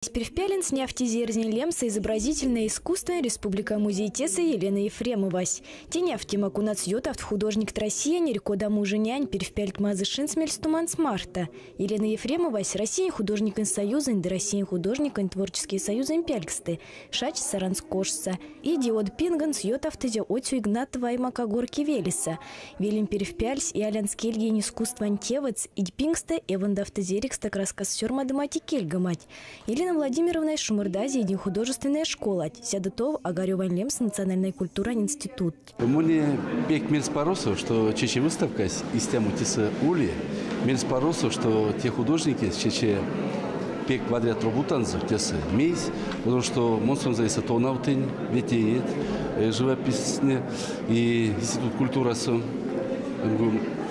Пельвпяленць невтизе эрзянь лемсэ изобразительное искусство Республика музейтесэ Елена Ефремовась. Те невтема, конац ютавт художникть Россиянь эрь-кодамо ужинянь пельвпяльть мазы шинц мельстуманц марто. Елена Ефремовась Россиянь художникень союзонь ды Россиянь художникень творческой союзонь пельксты. Шачсь Саранск ошсо. Иди од пингензэ ютавтызе Отю Игнатова аймака Горки велесэ. Велень пельвпяльсь и алянц кельгень искусствань тевец, идьпингстэ эвондавтызь эрикстэ краскас сёрмадомать и кельгомать. Елена Владимировна шумордазе эдинь художественной школать, сяды тов Огаревань лемс национальной культурань институт. Моне пек мельспаросо, что чечи выставкась истямо тесэ ули. Мельспаросо, что те художники чече пек вадрят робутанзо тесэ мейсь, потому что мон сонзэ эйсэ тонавтынь ветеет живописне и институт культурасо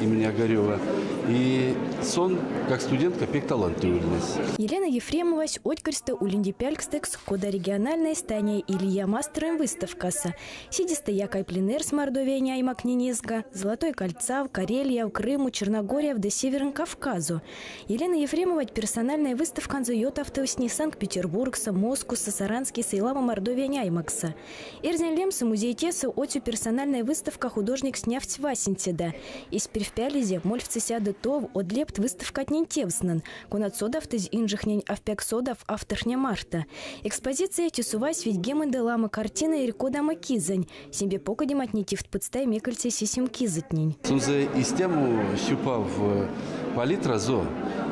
имени Огарева. И сон, как студентка, пек талантливый ульнесь. Елена Ефремовась откерьстэ улинди пелькстэкс, кода региональной Таня Илья мастерэнь выставкасо. Седистэ якай пленэрс Мордовиянь аймактнень эзга, Золотой кольцав, Карелияв, Крыму, Черногорияв ды Северэнь Кавказу. Елена Ефремовать персональной выставканзо ютавтовсть Санкт-Петербургсо, Москусо, Саранскойсэ и ламо Мордовиянь аймаксо. Эрзянь лемсэ музейтесэ отю персональной выставка художниксь невтсь васенцеде. Эсь пельвпялезэ мольфтсы сяды тов од лепт выставкатнень тевснэнь, конат содавтызь инжетнень а пек содав автортнэ марто. Экспозицияс совась ведьгеменде ламо картина эрь-кодамо кизэнь. Сембе покодематне тевть потсто мекельце сисем кизэтнень. Сонзэ истямо сюпав палитразо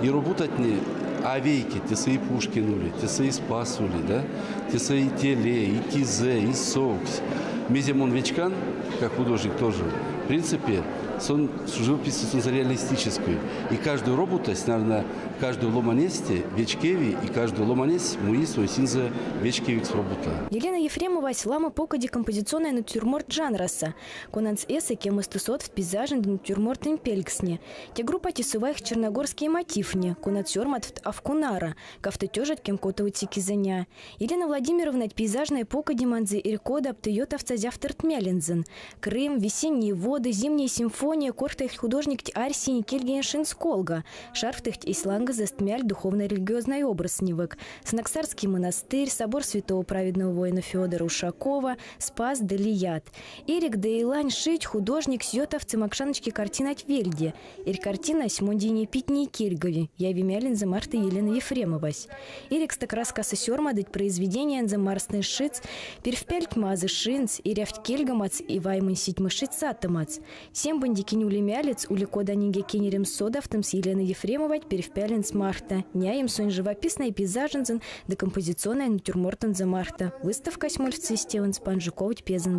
и робутатне а вейке, тесэ и Пушкин ули, тесэ и Спас ули, да? Тесэ и теле, и кизэ, и сёксь. Мезе мон вечкан, как художник тоже, в принципе, сон живопись сонзэ реалистической. И каждую роботась, наверное, каждой ломанесте вечкеви, и каждый ломанесь муи эсензэ вечкевикс робота. Елена Ефремовась ламо покоди композиционной натюрморт жанрасо. Конанц эйсэ кеместэ содавт пейзажень ды натюрмортонь пелькстнэ. Те группати совасть черногорские мотивне, конат сёрмадовт овкунара, 26 кемготовоце кизэня. Елена Владимировна пейзажной покодеманзо эрь-кодат ютавтсазь авторт мелензэ. Крым, весенние воды, зимняя симфония, кортыть художникть арсинь кельгень шинц колга. Шарфтыть эсь лангозост мяль духовно-религиозной образтнэвак. Санаксарский монастырь, собор святого праведного воина Феодора Ушакова, Спас ды лият. Эрик ды илань шить художниксь ютавтсы Макшаночки картинать вельде. Эрь картинась мондень питней кельгови, яви мялензэ марто Елена Ефремовась. Эрикстэ краскасо сёрмадыть произведениянзо марстнэ шиц, пельвпяльть мазы шинц, эрявт кельгомац и ваймонь ситьмышить сатомац. Сем бандикинь ули мялец, ули коданинге кенерем содавтомс Елена Ефремовать пельвпяленц марто. Няем сонь живописной пейзажензен да композиционной натюрмортонзо марто. Выставкась мольфцы Стивенс панжиковать пезэн.